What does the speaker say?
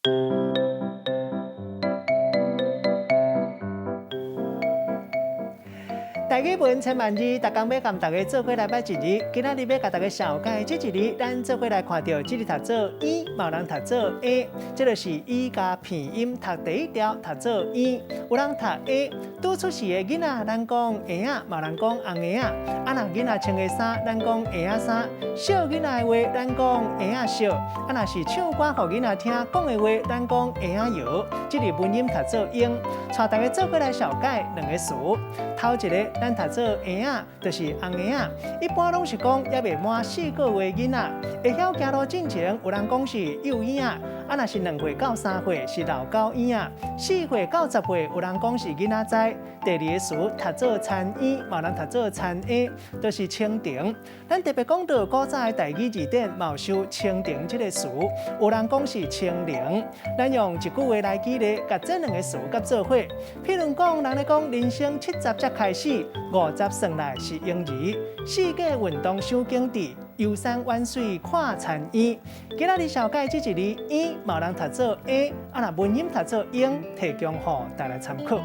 台語文千萬字，逐工欲共大家做伙來捌一字。今仔日欲共大家紹介這一字，咱做伙來看著，這字讀做伊，嘛有人讀做欸，這就是伊佮鼻音讀第一調讀做伊，有人讀欸。拄出世的囡仔，咱講嬰仔，嘛有人講紅嬰仔。啊，若囡仔穿的衫，咱講嬰仔衫；惜囡仔的話，咱講嬰仔惜。啊，若是唱歌予囡仔聽，講的話，咱講嬰仔謠。這字文音讀做嬰，帶大家做伙來紹介兩个詞。頭一个，咱讀做嬰仔，就是紅嬰仔。一般攏是講猶未滿4個月囡仔，會曉行路進前，有人講是幼嬰仔。啊，若是2歲到3歲是老狗嬰仔，4歲到10歲有人講是囡仔知。第二个詞讀做田嬰，嘛有人讀做田嬰，就是蜻蜓。咱特別講到古早的台語字典，嘛有收蜻蜓這个詞，有人講是蜻靈。咱用一句話來舉例，共這兩个詞佮做伙。譬如講，人咧講人生七十才開始，五十算來是嬰兒。世界運動傷景致，遊山玩水看田嬰。今仔日紹介這一字，嬰，嘛有人讀做欸，啊若文音讀做嬰，提供予大家參考。